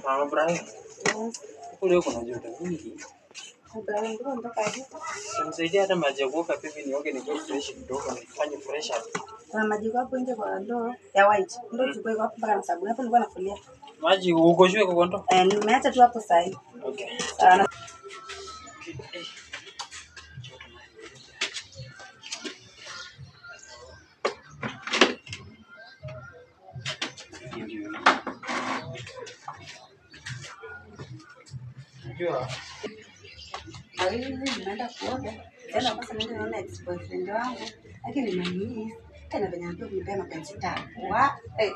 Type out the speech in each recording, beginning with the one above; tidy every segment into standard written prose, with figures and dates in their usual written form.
Mama Brian. Kule kuna joto mingi. Nisaidie hata maji ya kuoga pipi nioge nikuwe fresh kidogo nifanye fresh up. Kuna maji hapo nje kwa ndoo ya white. Ndio chukua hapo mpaka na sabuni. Hapo nilikuwa nafulia. Maji uko shwe kwa ndoo? Eh, nimeacha tu hapo sasa hivi. Okay. Sana. Unajua Nimeenda kuoga. Tena sasa nenda naona ex boyfriend wangu. Lakini nimemiss. Tena venye anajua kunipea mapenzi tamu. Wa eh.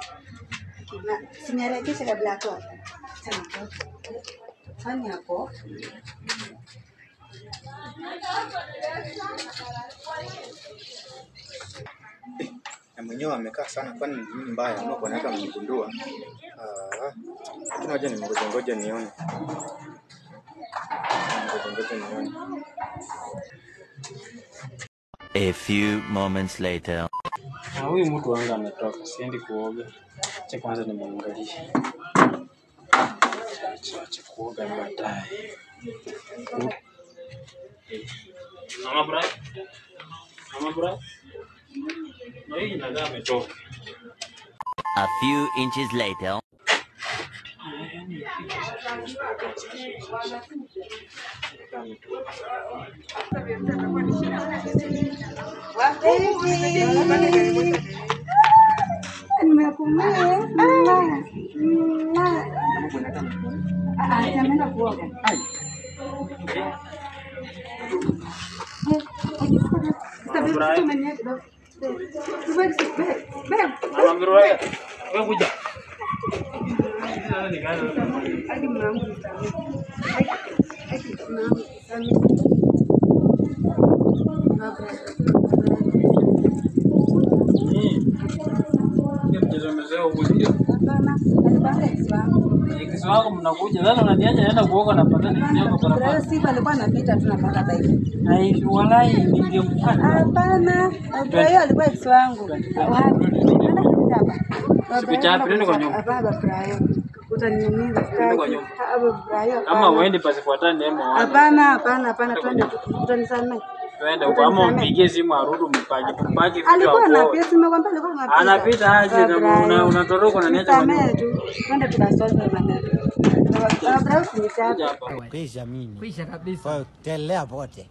Siniharakishe kabla atoke. Tena atoke. Fanya hapo. Na mwenyewe amekaa sana, kwani ni nini mbaya? Ama bwana yake amemgundua? Lakini wacha nimngoje ngoje nione. Ngoje ngoje nione. A few moments later. Na huyu mtu wangu ametoka, siendi kuoga. Acha kwanza nimwangalie. Acha kuoga baadaye. Mama Brian. Mama Brian. Na hii inakaa ametoka. A few inches later. Ameenda kuoga. Mama Brian. Wewe kuja. Ex wako mnakuja sasa, unaniacha naenda kuoga na pata ni yako barabara. Sifa alikuwa anapita tu napata bike. Na hivi walai ningemfanya. Hapana, Ibrahim alikuwa ex wangu. Wapi? Nenda kuchapa. Sikuchapi, nenda kwa nyumba. Hapana, Ibrahim. Utaniumiza Nenda kwa sitaki. nyumba. Ibrahim. Kama uende pasifuatane neema wala. Hapana, hapana, hapana, twende tu. Utanisamehe. Twende huko ama umpigie simu arudi umpake. Tumpake vitu Alikuwa hapo. anapita, nimekwambia alikuwa anapita. Anapita aje na unatoroka unaniacha kwa nyumba. Nisamehe tu. Twende tukasolve maneno. Ibrahim usinichape. Kuja hapa. Kwisha mimi. Kwisha kabisa. Telea pote.